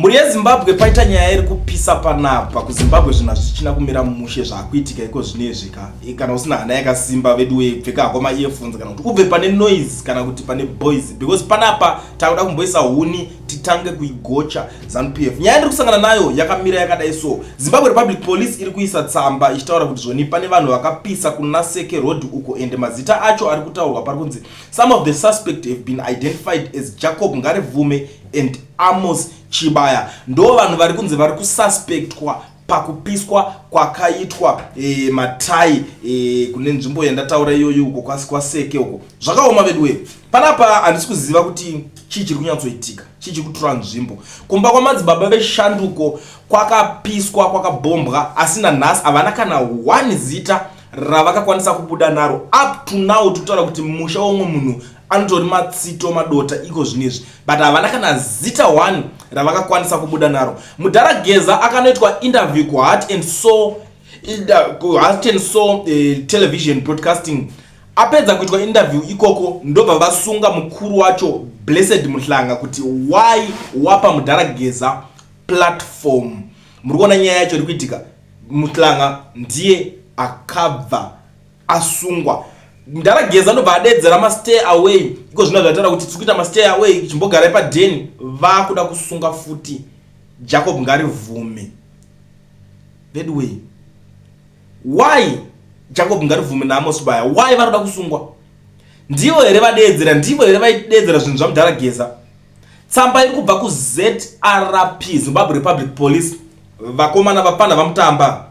Mhuri yeZimbabwe, paita nyaya iri kupisa panapa kuZimbabwe. Zvinhu hazvichina kumira mushe zvaakuitika iko zvinezvi ka. Kana usina hana yakasimba veduwe, pfeka hako maearphones kana kuti ubve pane noise kana kuti pane boys, because panapa takuda kumboisa huni, titange kuigocha ZANU PF. Nyaya ndiri kusangana nayo yakamira yakadai so: Zimbabwe Republic Police iri kuisa tsamba ichitaura kuti zvoni pane vanhu vakapisa kunaSeke Road uko, ende mazita acho ari kutaurwa pari kunzi some of the suspect have been identified as Jacob Ngarivhume and Amos Chibaya. Ndo vanhu vari kunzi vari kususpectwa pakupiswa kwakaitwa matai kune nzvimbo yandataura iyoyo uko kwaSeke uko. Zvakaoma veduwe. Panapa handisi kuziva kuti chii chiri kunyatsoitika, chii chiri kutora nzvimbo. Kumba kwamadzibaba veshanduko kwakapiswa, kwakabhombwa, asi nanhasi havana kana one zita ravakakwanisa kubuda naro up to now. Tikutaura kuti musha womwe munhu anotori matsito madota iko zvinezvi, but havana kana zita one ravakakwanisa kubuda naro. Mudhara Geza akanoitwa interview kuHeart and Soul, kuHeart and Soul Television Broadcasting. Apedza kuitwa interview ikoko, ndobva vasunga mukuru wacho, Blessed Muhlanga, kuti why wapa mudhara Geza platform? Muri kuona nyaya yacho iri kuitika. Muhlanga ndiye akabva asungwa. Mudhara Geza ndobva adedzera mastay away. Iko zvino zvataura kuti tiri kuita mastay away, chimbogarai padheni. Vakuda kusunga futi Jacob Ngarivhume. Bedway, why Jacob Ngarivhume naAmos Baya, why vari kuda kusungwa? Ndivo here vadeedzera? Ndivo here vaideedzera zvinhu zvamudhara Geza? Tsamba iri kubva kuZRP, Zimbabwe Republic Police. Vakomana vapana vamutamba.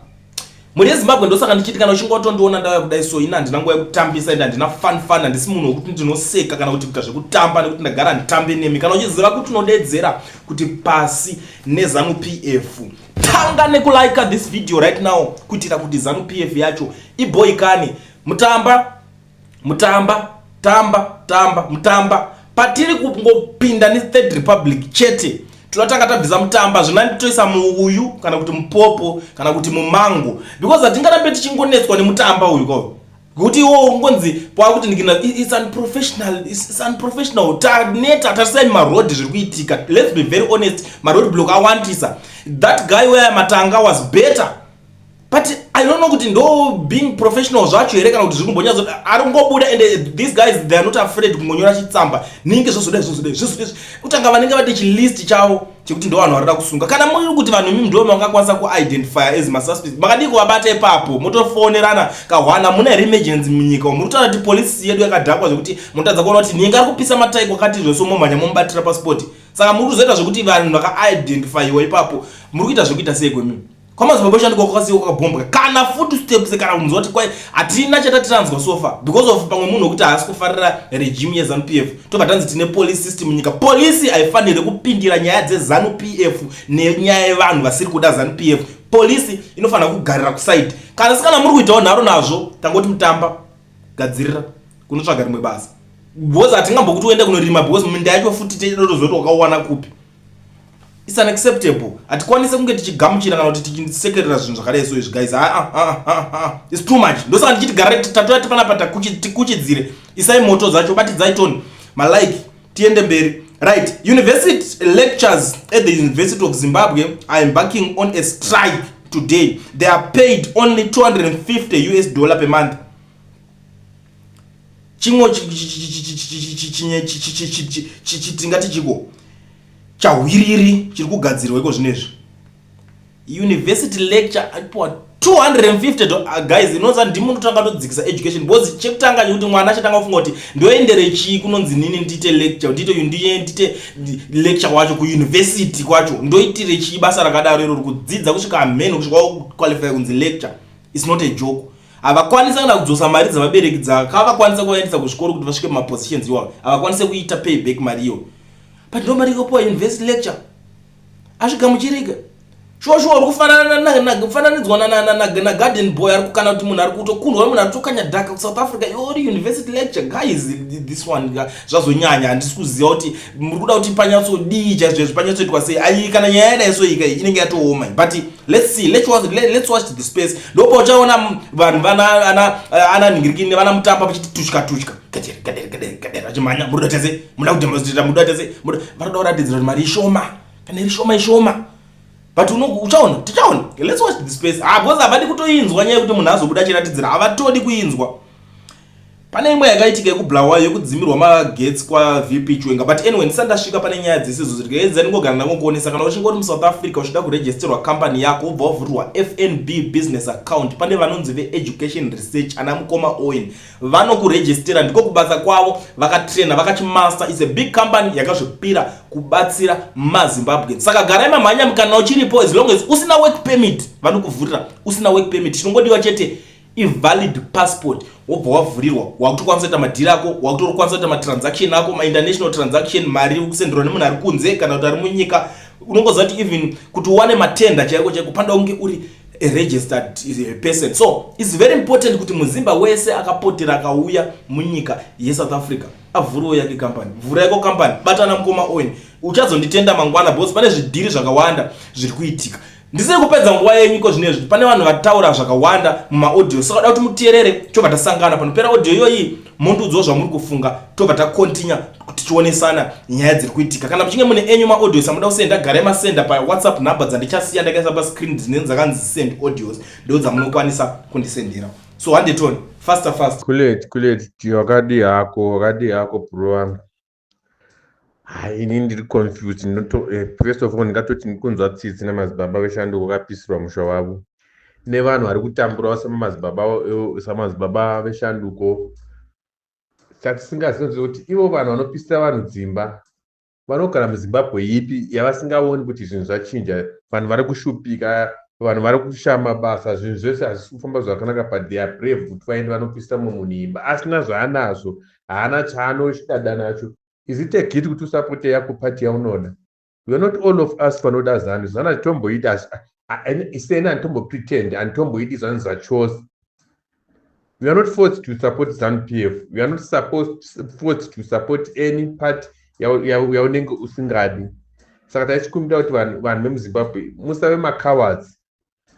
Mhuri yeZimbabwe, ndosaka ndichiti kana uchinge watondiona ndauya kudai so, ina handina nguva yekutambisa, ende handina fun fun. Handisi munhu wekuti ndinoseka kana kuti kuita zvekutamba, nekuti ndagara nditambe nemi. Kana uchiziva kuti unodedzera kuti pasi neZANU PF, tanga nekulike this video right now kuitira kuti ZANU PF yacho iboikane. Mutamba, mutamba, tamba, tamba, mutamba. Patiri kungopinda neThird Republic chete, tinotanga tabvisa mutamba. Zvino toisa muuyu kana kuti mupopo kana kuti mumango, because hatingarambe tichingonetswa nemutamba uyu ko kuti iwo ungonzi pakuti ndikina. It's unprofessional, it's unprofessional. Taneta. Tarisai marodhi zviri kuitika. Let's be very honest, maroad block awandisa. That guy where matanga was better, but I don't know kuti ndo being professional zvacho here kana kuti zviri kumbonyatso. Ari kungobuda, and these guys, they are not afraid kungonyora chitsamba ninge zvozodai, zvozodai, zvozodai, kutanga vanenge vate chilist chavo chekuti ndo vanhu varida kusunga. Kana muri kuti vanhu imi ndo mangakwanisa kuidentify as masuspect, makadii kuvabata ipapo, motofonerana kahwana? Muna here emergency munyika? Muri kutaura kuti polisi yedu yakadhakwa zvekuti munotadza kuona kuti ninge ari kupisa matai kwakati zvose, momhanya momubatira paspot. Saka muri kuzoita zvekuti vanhu vakaidentifyiwa ipapo, muri kuita zvekuita sei kwemimi? Kwamadzibaba shandiko kwakasiiwa kwakabhombwa, kana footsteps kana kunzwa kuti kwai hatina chatatiranzwa so far, because of pamwe munhu wekuti haasi kufarira regime yeZANU PF. Tobva tanzi tine police system munyika. Polisi haifaniri kupindira nyaya dzeZANU PF nenyaya yevanhu vasiri kuda ZANU PF. Polisi inofanira kugarira kuside. Kana sikana muri kuitawo nharo nazvo, tangoti mutamba, gadzirira kunotsvaga rimwe basa, because hatingambokuti uende kunorima, because minda yacho futi todozoti wakawana kupi? It's unacceptable. Hatikwanisi kunge tichigamuchira kana kuti tichisekerera zvinhu zvakadai so izvi, guys. Ah, ah, ah, it's too much. Ndosaka ndichiti gara tatora tipanapa, tikuchidzire. Isai moto dzacho, batidzai toni malike, tiende mberi. Right, university lectures at the University of Zimbabwe are embarking on a strike today. They are paid only 250 US dollar per month. Chimwe tingati chiko chahwiriri chiri kugadzirwa iko zvinezvi. University lecture achipiwa 250. Guys, inonza ndimunotanga todzikisa education, because chekutanga chekuti mwana achatanga kufunga kuti ndoendere chii kunonzi nini ndiite lecture, ndiite ndiite lecture kwacho kuuniversity kwacho, ndoitire chii basa rakadaro iroro? Kudzidza kusvika amheno, kusvika wakuqualify kunzi lecture, it's not a joke. Havakwanisa kana kudzosa mari dzavabereki dzakavakwanisa kuvaendesa kuzvikoro kuti vasvike mumapositions iwawo. Havakwanise kuita payback mari iyo, but ndo mari ikopiwa university lecture. Azvigamuchirike. Shuwa shuwa, uri kufananidzwa nagarden boy ari kana kuti munhu ari kutokundwa, munhu ari kutokanya dhaka kuSouth Africa, iwe uri university lecture. Guys, this one zvazonyanya. Handisi kuziva kuti muri kuda kuti panyatsodii chaizvo, panyatsoitwa sei. Ai, kana nyaya yadai so ika inenge yatooma, but let's see, let's watch the space. Ndopa uchaona vanhu vana ana ningirikini, vana mutamba vachiti tutya tutya, gadere gadere gadere gadere, vachimhanya. Muri kuda tese, muda kudemonstrata, muda tese, vari kuda kuratidzira kuti mari ishoma. Pane iri shoma ishoma. But uchaona, tichaona. Let's watch the space. Ah, because havadi kutoinzwa nyaya yekuti munhu azobuda achiratidzira. Havatodi kuinzwa. Pane imwe yakaitika yekuBulawayo yekudzimirwa magetsi kwaVP Chiwenga. But anyway, ndisati ndasvika pane nyaya dzese idzo ndikaedza ndingogara ndangokuonesa kana uchinge uri muSouth Africa uchida kuregisterwa company yako wobva wavhurirwa FNB business account pane vanonzi veEducation Research ana mukoma Owen vanokuregistera ndiko kubasa kwavo vakatraina vakachimaster. It's a big company yakazvipira kubatsira maZimbabwean. Saka garai mamhanya mukana uchiripo, as long as usina work permit vanokuvhurira usina work permit. Chinongodiwa chete ivalid passport, wobva wavhurirwa, wakutokwanisa kuita madhiri ako, wakutokwanisa kuita matransaction ako, mainternational transaction, mari kusenderwa nemunhu ari kunze kana kuti ari munyika. Unongoziva kuti even kuti uwane matenda chaiko chaiko panoda kunge uri a registered person. So it's very important kuti muZimba wese akapotera akauya munyika yeSouth Africa avhurewo yake company. Vhura yako company, batana mukoma Owen, uchazonditenda mangwana because pane zvidhiri zvakawanda zviri kuitika. Ndisiri kupedza nguva yenyu iko zvinezvi, pane vanhu vataura zvakawanda mumaaudio, saka da kuti muteerere, tobva tasangana panopera audio iyoyi, mondiudzawo zvamuri kufunga, tobva takontinya tichionesana nyaya dziri kuitika. Kana muchinge mune enyu maaudios amuda kusenda, garai masenda pawhatsapp number dzandichasiya ndakaisa pascreen dzinenge dzakanzi "send audios", ndo dzamunokwanisa kundisendera. So handetoni faster fast. Kulet, kulet, wakadi hako, wakadi hako, bro wangu. Hai, ini ndiri confused. First of all, ndingatoti ndikunzwa tsitsi namadzibaba veshanduko vakapisirwa musha wavo nevanhu vari kutamburawo samadzibaba veshanduko. Chatisingazivi kuti ivo vanhu vanopisira vanhu dzimba vanogara muZimbabwe ipi yavasingaoni kuti zvinhu zvachinja, vanhu vari kushupika, vanhu vari kushaya mabasa, zvinhu zvese hazvisi kufamba zvakanaka, but they are brave kuti vaende vanopisira mumwe munhu imba asina zvaanazvo, haana chaanochidada nacho. Is it a guilt kuti usapote yako party yaunoda? We are not all of us vanoda ZANU. ZANU hatitomboidi, seni handitombopretend, handitomboidi ZANU zvachose. We are not forced to support ZANU PF. We are not supposed forced to support any party yaunenge usingadi. Saka taichikumbira kuti vanhu vemuZimbabwe musave macowards,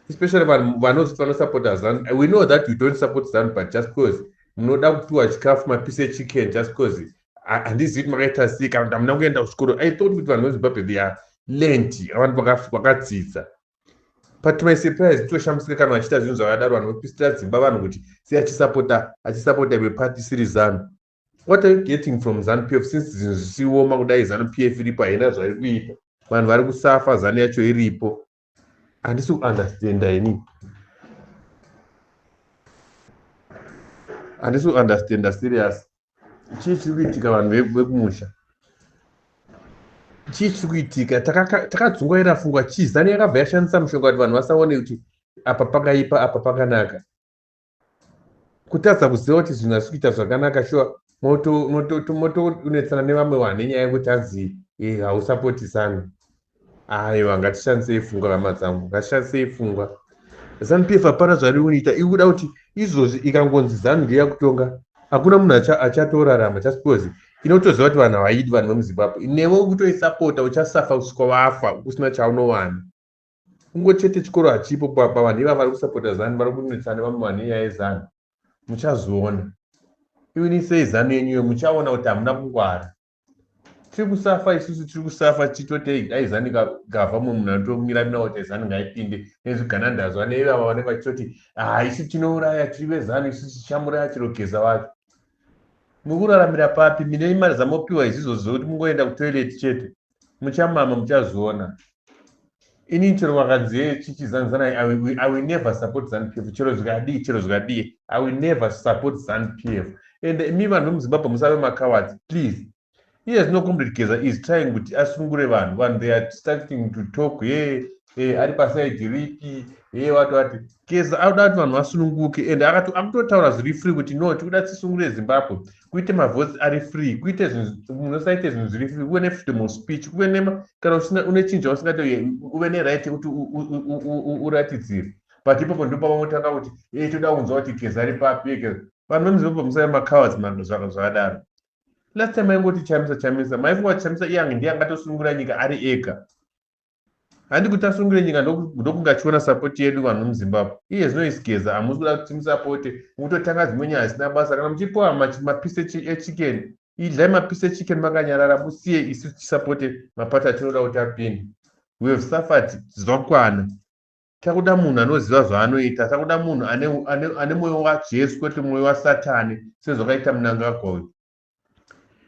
especially vanhu vanozoti vanosapota ZANU. We know that you don't support ZANU, but just because munoda kupiwa chikafu, mapisi echicken, just because handizivi kuti makaita sei kana kuti hamuna kuenda kuchikoro. I thought kuti vanhu veZimbabwe, they are learned, vanhu vakadzidza, but to my surprise toshamisika kana vachiita zvinhu zvakadaro, vanhu vopisira dzimba vanhu kuti sei achisapota imwe party isiri ZANU. What are you getting from ZANU PF since zvinhu zvisioma kudai? ZANU PF iripo, haina zvairi kuita, vanhu vari kusafa, ZANU yacho iripo. Handisi kuunderstanda ini, handisi kuunderstanda serious. Chii chiri kuitika, vanhu vekumusha? Chii chiri kuitika? Takadzungaira fungwa. Chii? ZANU yakabva yashandisa mushonga kuti vanhu vasaone kuti apa pakaipa, apa pakanaka, kutadza kuziva kuti zvinhu hazvisi kuita zvakanaka. Shuwa, motonetsana nevamwe vanhu nenyaya yekuti hanzi hausapoti ZANU. Aiwa, ngatishandisei pfungwa, hama dzangu, ngatishandisei pfungwa. ZANU PF hapana zvari kuita. Iri kuda kuti izvozvi ikangonzi ZANU ndeya kutonga, hakuna munhu achatorarama, just because inotoziva kuti vanhu havaidi. Vanhu vemuZimbabwe, newe kutoisapota uchasafa kusvika wafa usina chaunowana. Kungochete chikoro hachipo pavanhu ivava vari kusapota ZANU, vari kunetsana nevamwe vanhu nenyaya yeZANU. Muchazoona iwini sei ZANU yenyuyo, muchaona kuti hamuna kungwara. Tiri kusafa isusu, tiri kusafa tichitoti ai ZANU gavha. Mumwe munhu anotomiramira kuti ZANU ngaipinde nezviganandazwa neivava vanenge vachitoti ha, isu tinouraya, tiri veZANU isu, tichamuraya chero Geza wacho. Mukuraramira papi? Mine mari dzamopiwa izvizvo zvokuti mungoenda kutoilet chete, muchamama, muchazoona. Inini chero vakanzi chichizanzana, I will never support ZANU PF, chero zvikadii, chero zvikadii, I will never support ZANU PF. And imi vanhu vemuZimbabwe musave macowards, please. Iye zvino Comrade Geza is trying kuti asungure vanhu. Vanhu, they are starting to talk ye ari pasaidi ripi ye wati wati. Geza anoda kuti vanhu vasununguke and akutotaura zviri free kuti no, tikuda tisungure Zimbabwe, kuite mavotes ari free, kuite munosaite zvinhu zviri free, kuve nefreedom of speech, kuve nema kana usina une chinhu chausingati uve neright yekuti uratidzire. But ipopo ndo pavangotanga kuti e toda kunzwa kuti Geza ari papi. Vanhu vemuZimbabwe musave macowards zvakadaro. Last time aingoti Chamisa, Chamisa, maifunga kuti Chamisa iyange ndiye angatosunungura nyika ari ega. Handi kuti asungure nyika ndokunge achiona sapoti yedu vanhu vemuZimbabwe. Iye zvino isigeza, hamusi kuda kuti musapote, mukutotanga dzimwe nyaya zisina basa. Kana muchipiwa mapisi echicken, idyai mapisi echicken makanyarara, musiye isu tisapote mapati atinoda kuti apinde. We have suffered zvakwana. Takuda munhu anoziva zvaanoita. Takuda munhu ane mwoyo waJesu, kwete mwoyo waSatani sezvakaita Mnangagwa uyu.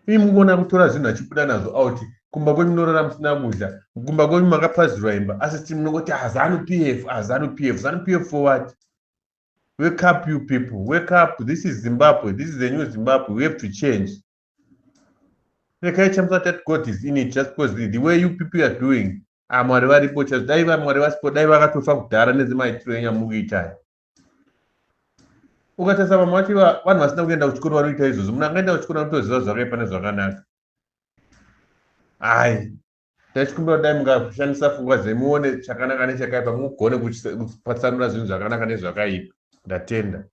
Imi mukuona kutora zvinhu achibuda nazvo out. Kumba kwenyu munorara musina kudya, kumba kwenyu makapazirwa imba, asi ti munongoti aZANU PF, aZANU PF, ZANU PF for what? Wake up, you people, wake up. This is Zimbabwe. This is the new Zimbabwe. We have to change. Rekai chamusati that God is in it, just because the way you people are doing, Mwari varipo chaizvo. Dai Mwari vasipo, dai vakatofa kudhara nedzemaitiro enyu amukuitai. Ukatarisa vamwe vacho, vanhu vasina kuenda kuchikoro vanoita izvozvo. Munhu angaenda kuchikoro anotoziva zvakaipa nezvakanaka. Ai, ndachikumbira, dai mungashandisa pfungwa dzenyu, muone chakanaka nechakaipa, mugone kupatsanura zvinhu zvakanaka nezvakaipa. Ndatenda.